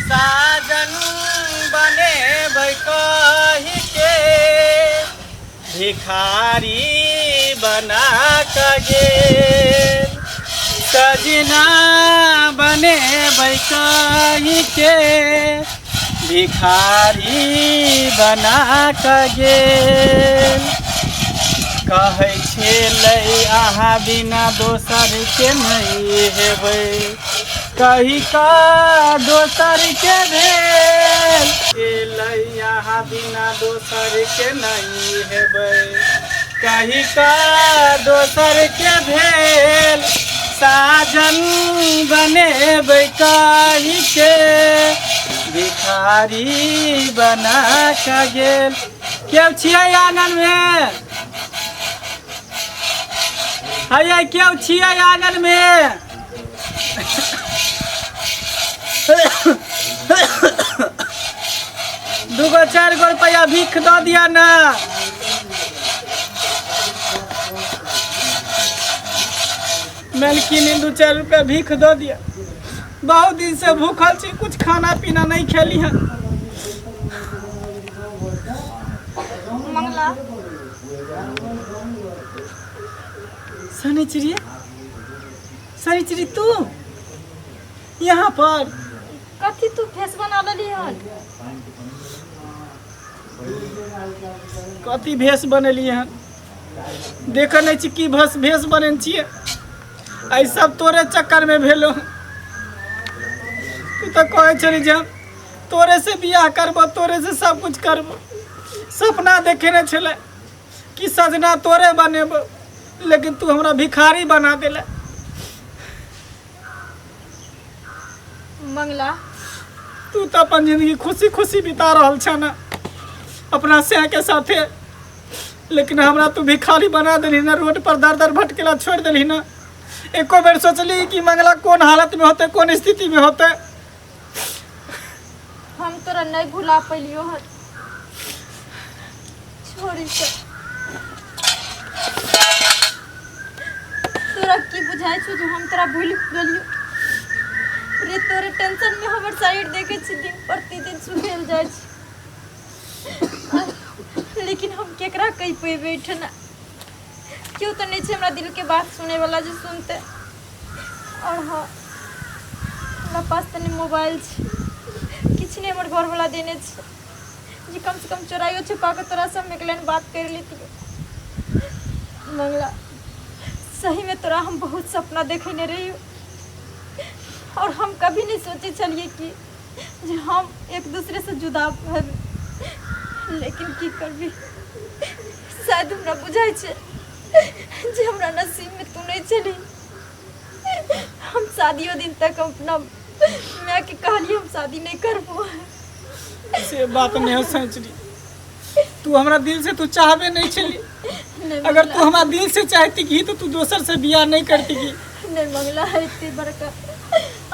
साजन बनेबै कहि के भिखारी बना कऽ गेल सजना बनेबै कहि के भिखारी बना कऽ गेल कहै छेलै अहाँ बिना दोसरके नहि हेबै कहि कऽ दोसरके भेल छेलै अहाँ बिना दोसरके नहि हेबै कहि कऽ दोसरके भेल साजन बनेबै कहि के भिखारी बना कऽ गेल केओ छियै आङनमे हैया केओ छियै आङनमे दूगो चारि गो रुपैआ भीख दऽ दिअ ने मेलकिन दू चारि रुपैआ भीख दऽ दिअ बहुत दिन से भूखल छी कुछ खाना पीना नहीं खेली हन मंगला शनिचरी शनिचरी तू यहाँ पर कथी तू फेस बना लेली हन कथी भेष बनेलियै हन देखै नहि छी की भस भेष बनेने छियै एहि सब तोरे चक्करमे भेलो तू तऽ कहै छली जे हम तोरे से बियाह करबो तोरे से सब कुछ करबो सपना देखेने छलै कि सजना तोरे बनेबो लेकिन तू हमरा भिखारी बना देले मंगला तू तऽ अपन जिंदगी खुशी खुशी बिता रहल छ ने अपना सह के साथे लेकिन हमरा तू भिखारी बना देलही ना रोड पर दर दर भटकेला छोड़ देलही ना एको बेर सोचली कि मंगला कोन हालत में होते कोन स्थिति में होते हम तोरा नहीं भुला पैलियो हन छोड़ी सब तोरा की बुझाइ छौ जे हम तोरा भूलि गेलियो रे तोरे टेंशन में हमर शरीर देखे छी दिन प्रतिदिन सुखेल जाइ छै लेकिन हम केकरा कहि पेबै एहिठिना केओ तऽ नहि छै हमरा दिलके बात सुनैवला जे सुनतै आओर हँ हमरा पास तऽ नहि मोबाइल छै किछु नहि हमर घरवला देने छै जे कमसँ कम चोराइयो छुपा कऽ तोरासँ हम एक लाइन बात करि लेतियै मंगला सहीमे तोरा हम बहुत सपना देखेने रहियो आओर हम कभी नहि सोचै छलियै कि जे हम एक दूसरे से जुदा हेबै लेकिन की करबी शायद हमरा बुझाइ छै जे हमरा नसीबमे तू नहि छली हम शादियो दिन तक अपना मायके कहलियै हम शादी नहि करबो से बात नहीं हो सोचली तू हमरा दिल से तू चाहबे नहीं छली नहि अगर तू मंगला हमरा दिल से चाहती की तो तू दोसर से बियाह नहीं करती की नहि मंगला एते बड़का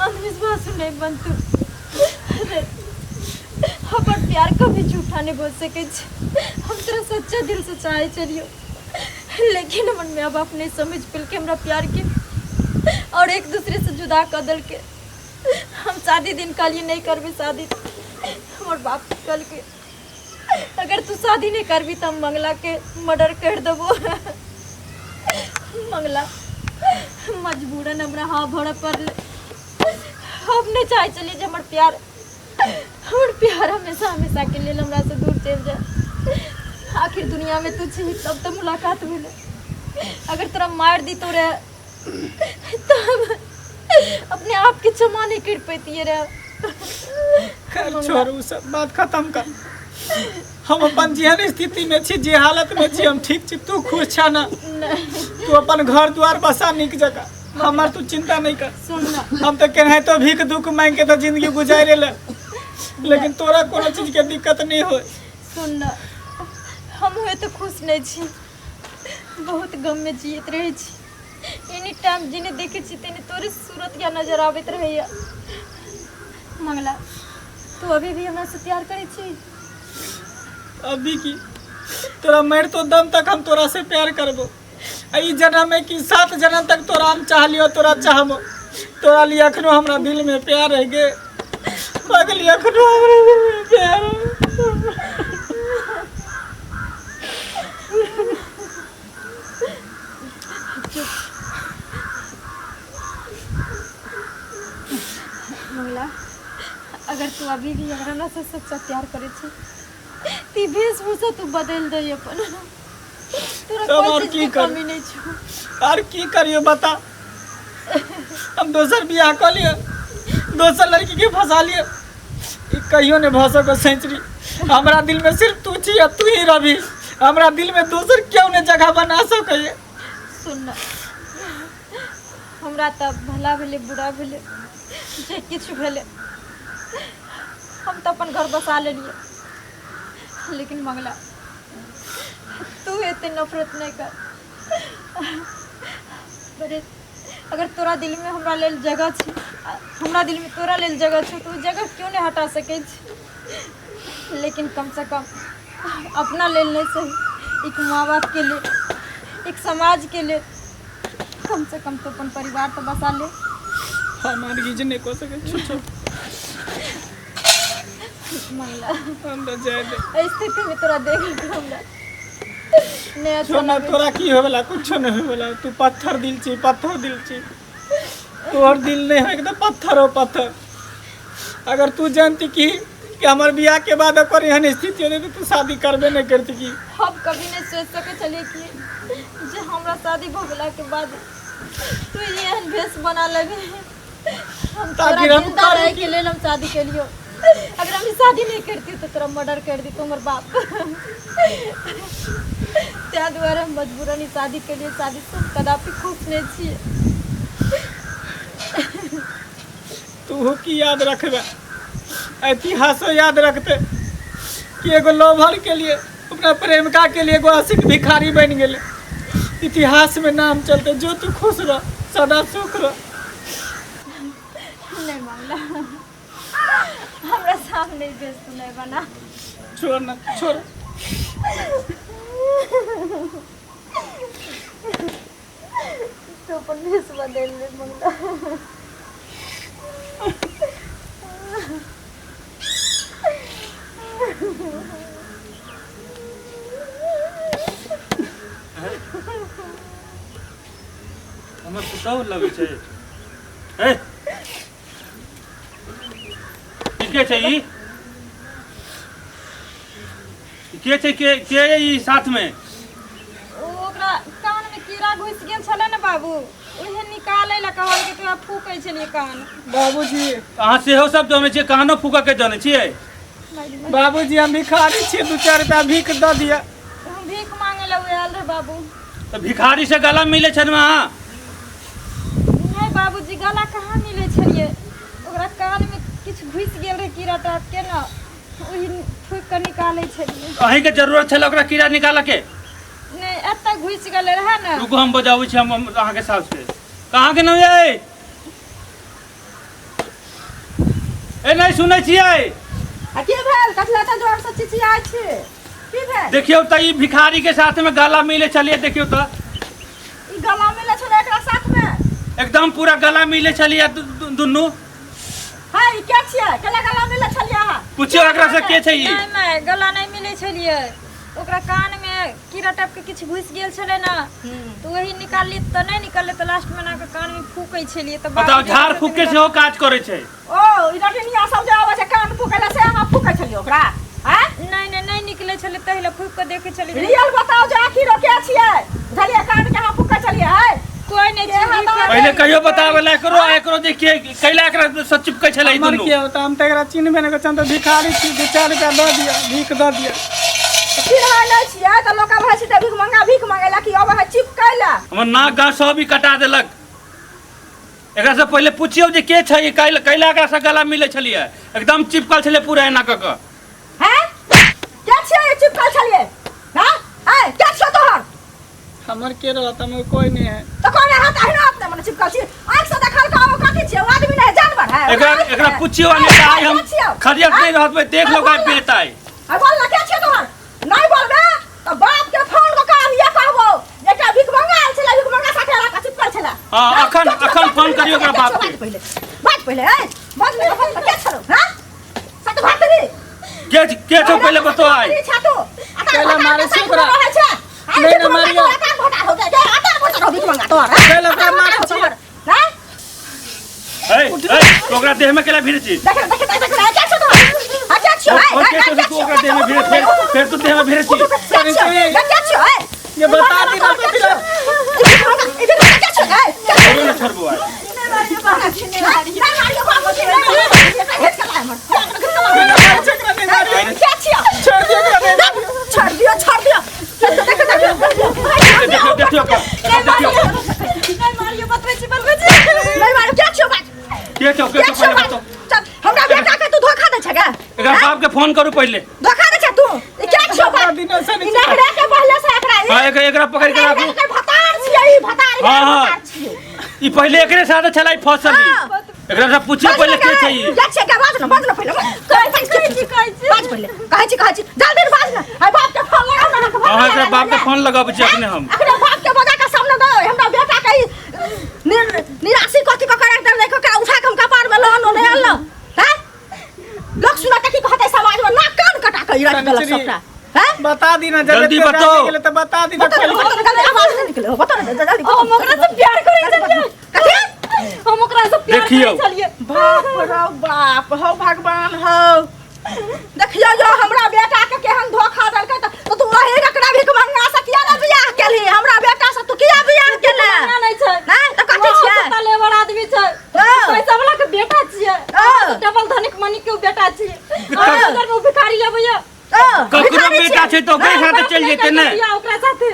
अंधविश्वास नहि बनतू रे हमर प्यार कभी झूठा नहि बोल सकै छै हम तोरा सच्चा दिल से चाहे छलियौ लेकिन हमर माय बाप नहि समझ पेलकै हमरा प्यार के और एक दूसरे से जुदा कऽ देलकै हम शादी दिन कहलियै नहि करबै शादी हमर बाप कहलकै अगर तू शादी नहीं करबी तो हम मंगला के मर्डर कर देबो मंगला मजबूरन हमरा हाँ भरऽ पड़लै हम नहीं चाहे छलियै जे हमर प्यार हमेशा हमेशा के लेल हमरा से दूर चलि जाए आखिर दुनिया में तू छी तब तो मुलाकात भेलै अगर तोरा मारि दी रहे तो हम अपने आप के क्षमा नहीं कर पैतियै रहे खैर छोड़ उ सब बात खत्म कर हम अपन जेहन स्थिति में छी जे हालत में छी हम ठीक छी तू खुश छा ना नहीं तू अपन घर द्वार बसा निक जगह हमर तू चिंता नहीं कर सुन ना हम तो केनाहितो भीख दुख मांग के तो जिंदगी गुजारे ले लेकिन तोरा कोनो चीज के दिक्कत नहीं हो सुन ना हम हुए तो खुश नहीं छी बहुत गम में जियत रहे छी एनी टाइम जिने देखे छी तेने तोरे सूरत या नजर आबैत रहैया मंगला तू अभी भी हमरा से प्यार करै छी अभी की तोरा मर तो दम तक हम तोरा से प्यार करबो आ ई जन्म में कि सात जन्म तक तोरा हम चाहलियो तोरा चाहबो तोरा लिए अखनो हमरा दिल में प्यार रह गे पगली अखनो हमरे प्यार। मंगला, अगर तू अभी भी अगर हमरा से सच्चा प्यार करे छी ती वेशभूषा तू बदल दे अपन। तोरा तब कोई और चीज की के करू? कमी नहीं छौ। और की करियो बता, हम दोसर बियाह कऽ लिअ, दोसर लड़की के फंसा लिअ, ई कहियो नहि भऽ सकै सेंचुरी। हमरा दिल में सिर्फ तू छी आ तू ही रहबी, हमरा दिल में दोसर क्यों नहि जगह बना सकैए। सुन ना, हमरा तऽ भला भेलै बुरा भेलै जे किछु भेलै, हम तऽ अपन घर बसा लेलियै, लेकिन मंगला तू एते नफरत नहि कर। अरे अगर तोरा दिलमे हमरा लेल जगह छै, हमरा दिलमे तोरा लेल जगह छै, तऽ ओ जगह क्यों नहि हटा सकै छी? लेकिन कमसँ कम अपना लेल नहि सही, एक माँ बापके लेल, एक समाजके लेल, कमसँ कम तो अपन परिवार तऽ बसा ले। हम आर किछु नहि कऽ सकै छी। मंगला, हमरा जाय दे। एहि स्थितिमे तोरा देख कऽ हमरा नहि अच्छा छोड़ ना, लगै। तोरा की होवे ला? कुछो नहीं होवे ला। तू पत्थर दिल छी, पत्थर दिल छी, तोहर दिल नहीं है एकदम पत्थर हो पत्थर। अगर तू जानती कि हमर बियाह के बाद ओकर एहन स्थिति होते तो तू शादी करबे नहीं करती की? हम कभी नहीं सोच सके छलियै कि जे हमरा शादी भऽ गेलाके बाद तू एहन भेष बना लेबे। हम तोरा ताकि हम जिंदा करू रहे की? के लेल हम शादी केलियो। अगर हम ई शादी नहीं करती तो तोरा मर्डर कर दी हमर बाप। ताहि दुआरे हम मजबूरन ई शादी केलियै। शादी से हम कदापि खुश नहीं छियै। तू की याद रखबे? इतिहासो याद रखते कि एगो लोभर के लिए, अपना प्रेमिका के लिए एगो आशिक भिखारी बन गेले। इतिहास में नाम चलते। जो तू खुश रह, सदा सुख रह। नहीं मामला, हमरा सामने भेज तू नहीं बना। छोड़ ना, छोड़। तू अपन भेष बदल ले मंगला। हमर पुतहु लगै छै। ए, ई के छै? ई ई के छै? के के ई साथमे? ओ ओकरा कान में कीड़ा घुसि गेल छलै ने बाबू, उहे निकालै लए कहलकै तऽ वएह फूकै छलियै कान। बाबूजी, अहाँ सेहो सब जनै छियै? कानो फूकऽ के जनै छियै? बाबूजी, हम भिखारी छियै, दू चारि रुपया भीख दऽ दिअ। हम भीख मांगे लए आयल रहे बाबू। तऽ भिखारी से गला मिलै छै ने अहाँ? नहि बाबूजी, गला कहाँ मिलै छलियै, ओकरा कानमे किछु घुसि गेल रहै कीड़ा टाइप के ने, ओही फूकि कऽ निकालै छलियै। अहींके जरूरत छलै ओकरा कीड़ा निकालऽ के? नहि, एतऽ घुसि गेलै रहै ने। रुकू, हम बजाबै छी हम अहाँके सासके। कहाँ के नाम यै? ए, नहि सुनै छियै? आ की भेल? कथी एते जोर से चिचियाइ छी? की भेल? देखियौ तऽ ई भिखारी के साथ में गला मिले छलियै, देखियौ तऽ। ई गला मिले छलै एकरा साथ में? एकदम पूरा गला मिले छलियै दुनू। है, ई के छियै? केला गला मिले छलियै अहाँ? पुछियौ एकरा से के छै ई। नहि माय, गला नहि मिलै छलियै, ओकरा कानमे कीड़ा टाइप के किछु घुसि गेल छलै ने, तऽ वही निकाललियै तऽ नहि निकललै, तऽ लास्टमे एना कऽ कानमे फूकै छलियै तऽ बताउ, बाबूजी झाड़ फूक के सेहो काज करै छै। ओ ई रटनिया सब जे आबै छै कान फूकै लए, से अहाँ फूकै छलियै ओकरा? आँय? नहि नहि, नहि निकलै छलै, ताहि लए फूकि कऽ देखै छलियै। रियल बताउ जे आखिर ओ के छियै? बुझलियै, कान के अहाँ फूकै छलियै? है, कोइ नहि छै भीख। पहिले कहियो बतावे ला एकरो आ एकरो जे के कैला एकरा से चिपकै छलै ई हमर दुनू। की होता? हम तऽ एकरा चिन्हबे नहि करै छी। हम तऽ भिखारी छी, दू चारि रुपया दऽ दिअ, भीख दऽ दिअ। चिन्है नहि छियै तऽ लोक अबै छै तऽ भीख मंगा, भीख मंगै लए कि अबै है चिपकै लए? हमर नाक गाँव सब ई कटा देलक। एकरा से पहिले पुछियौ जे के छै ई, कैला कैला एकरा से गला मिलै छलियै? एकदम चिपकल छलै पूरा एना कऽ कऽ। हैं, के छियै चिपकल छलियै? हैं, ऐ, के छियौ तोहर? हमर के रहत? हमर कोई नहीं है। तो कौन है? हाथ अहिना अपने मने चिपकल छी, आँख से देखल का ओ कथी छियै? ओ आदमी नहीं है, जानवर है। एकरा एकरा पुछियौ आ नहि तऽ आइ हम खरियत नहि रहत, देख लो गाय बेच आइ। आ बोल ना, के छियौ तोहर? नहीं बोलबे तो बाप के फोन क के आनिए कहबो, एकटा भीख मंगा आयल छलै, भीख मंगा साथे राखा चिपकल छलै। हाँ, अखन अखन फोन करियौ ओकरा बाप के। बाज पहिले, बाज पहिले, ए बाज ने, बोल के छलो? हां, के के छौ पहिले बतो आइ छै तू कैला मारै छी ओकरा? नहीं ना मारियो। कैला ओकरा मारै छी? ए ए तू ओकरा देह में केला भिड़ै छी और के छौ तू ओकरा देह में भिड़ै फेर फेर तू देह में भिड़ै छी ये बता दी ना तो फिर छोड़ू ना छोड़बो आइ छोड़ दियो ओकरा नहीं मारियो। छोड़ दियो छोड़ दियो देखियो देखियो ओकरा, देखियो नहि मारियो बतबै छी बतबै छी नहीं मारो क्या छियो बात के छौ के क्या छौ छियो पहिले बात बतो चल हमरा बेटा के तू धोखा दे छगा एकरा बाप के फोन करू पहिले धोखा दे छे तू ई क्या छियो बात दिनो से ई नखरा के पहले से एकरा हां एकरा एकरा पकड़ के राखू के भतार छियै ई भतार हाँ, हाँ। भतार छियै ई पहिले एकरे साथ छलै फसल ई हाँ। एकरा से पूछियो पहिले के छै ई क्या छियै के बाज न बाज न पहिले कहै छी कहै छी कहै छी बाज पहिले कहै छी कहै छी जल्दी बाज न आई बाप के फोन लगाउ न हां एकरा बाप के फोन लगाबै छी अखने हम अखने बाप के बजा के सामने दो हमरा बेटा के ई निराशी कथी क करे दे देखो के उठा के हम कपार में लहन नहीं आनल हैं लोग सुनत की कहते समाज में नाक कान कटा के ई रख देलक सबटा हैं बता दी ना जब जल्दी एते बताओ। राति गेलै तऽ बता दी ना बता खोलि बता जल्दी आवाज नहीं निकले बता ना जल्दी हम ओकरा से प्यार करै छलियै कथी हम ओकरा से प्यार देखियौ। करै छलियै बाप रौ बाप हौ भगवान हौ देखियौ जो हमरा बेटा के केहन धोखा देलकै त त तू वही रकरा भीख मंगा से किया ने बियाह केलही हमरा बेटा से तू किया बियाह केले ना नहि छै नहि तऽ कथी छियै वो लेबर आदमी छै हाँ। पैसा वाला के बेटा छियै हाँ। डबल धनिक मनी के बेटा छियै हाँ। घर में भिखारी अबैया हाँ, ककरो भिखारी बेटा छियै। छै तऽ ओकरे साथे चलि जेतै ने बियाह ओकरा साथे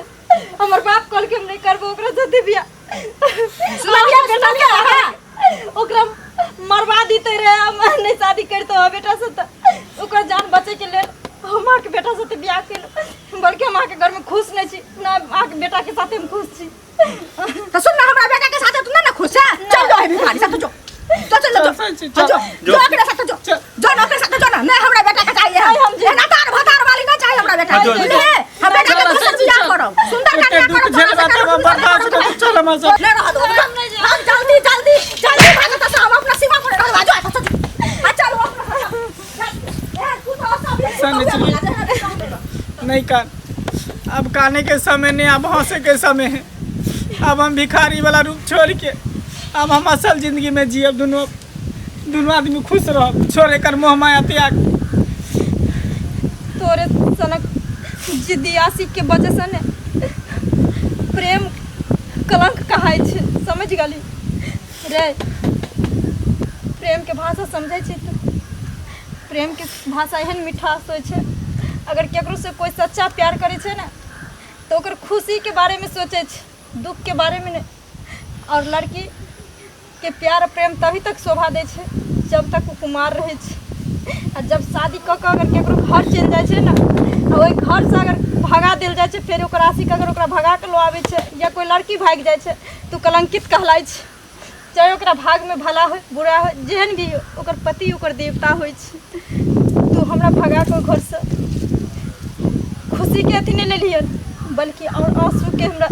हमर बाप कहलकै हम नहि करबो ओकरा साथे बियाह सुनलियै सुनलियै अहाँ? ओकरा मरवा दिते रहे हम नहि शादी करितो बेटा से तऽ ओकर जान बचे के लेल हम अहाँके बेटा साथे बियाह केलहुँ बल्कि हम अहाँके घरमे खुश नहि छी ना अहाँके बेटाके साथे हम खुश छी तऽ सुन ना हमरा बेटा के साथे तू ना ना खुश है चल जो है भिखारी साथे जो चल चल जो चल, चल, हाँ, जो जो। जो एकरा साथे जो चल। जो ना ओकरा साथे जो ना नहीं हमरा बेटा के चाहिए नहीं, हम जे- ना तार भतार वाली ना चाहिए हमरा बेटा हाँ, जो, जो। बुझले हम बेटा के चल, दूसर चल, बियाह चल। करब सुंदर एते कन्या दुख करब झेलबा तब हम बर्दाश्त करब चल हमरा साथ नहीं रह दो हम नहीं जाएब। हम जल्दी जल्दी जल्दी भागो तो हम अपना सीमा पर रहबा जो अच्छा चल चल ए तू तो सब चल, चल। नहीं कान अब काने के समय नहीं अब हंसे के समय है अब हम भिखारी वाला रूप छोड़ के अब हम असल जिंदगी में जियब दुनू दुनू आदमी खुश रहब छोड़ एकर मोह माया त्याग तोरे सनक जिद्दी आशिक के वजह से ने प्रेम कलंक कहाइ छै समझ गेली रे प्रेम के भाषा समझै छी तू प्रेम के भाषा एहन मिठास होइ छै अगर केकरो से कोई सच्चा प्यार करै छै ने तऽ ओकर खुशीके बारेमे सोचै छै दुखके बारेमे नहि आओर लड़कीके प्यार प्रेम तभी तक शोभा दै छै जब तक ओ कुमार रहै छै आ जब शादी कऽ कऽ अगर केकरो घर चलि जाइ छै ने आ ओहि घरसँ अगर भगा देल जाइ छै फेर ओकर आशिक अगर ओकरा भगा कऽ लऽ आबै छै या कोइ लड़की भागि जाइ छै तऽ ओ कलङ्कित कहलाइ छै चाहे ओकरा भागमे भला होइ बुरा होइ जेहन भी होइ ओकर पति ओकर देवता होइ छै तू हमरा भगा कऽ घरसँ खुशीके अथी नहि लेलियन बल्कि आओर आँसूके हमरा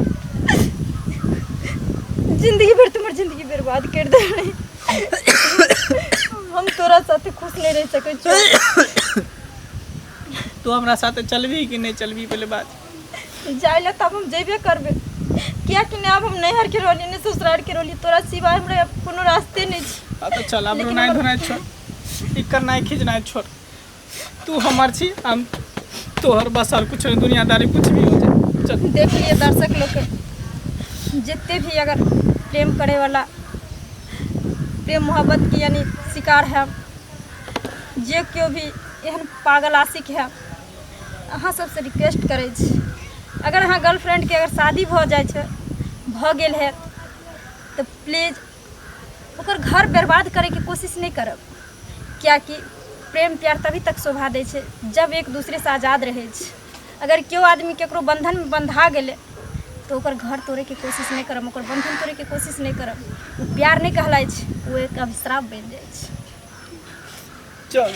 जिन्दगी भरि तुमर जिन्दगी बर्बाद करि देली हम तोरा साथे खुश नहि रहि सकै छी तू हमरा साथे चलबी कि नहि चलबी पहिले बात जाय लए तब हम जेबे करबै किएकि नहि आब हम नैहरके रहली नहि ससुरारके रहली तोरा सिवाय हमरा आब कोनो रास्ते नहि छै आ तऽ चल आब लेकिन रोनाइ हमर- धोनाइ छोड़ ई करनाइ खींचनाइ छोड़ तू हमर छी हम तोहर बस और कुछ नहीं दुनियादारी कुछ भी हो जाए चल देख लिए दर्शक लोग के जितने भी अगर प्रेम करे वाला प्रेम मोहब्बत के यानी शिकार है जे केओ भी एहन पागल आशिक है अहाँ सबसँ रिक्वेस्ट करै छी अगर अहाँ गर्लफ्रेंडके अगर शादी भऽ जाइ छै भऽ गेल है तऽ प्लीज ओकर घर बर्बाद करैके कोशिश नहि करब किएकि प्रेम प्यार तभी तक शोभा दै छै जब एक दूसरेसँ आजाद रहै छै अगर केओ आदमी ककरो बन्धनमे बन्धा गेलै तऽ ओकर घर तोड़ैके कोशिश नहि करब ओकर बन्धन तोड़ैके कोशिश नहि करब ओ प्यार नहि कहलाइ छै ओ एक अभिश्राप बनि जाइ छै चल।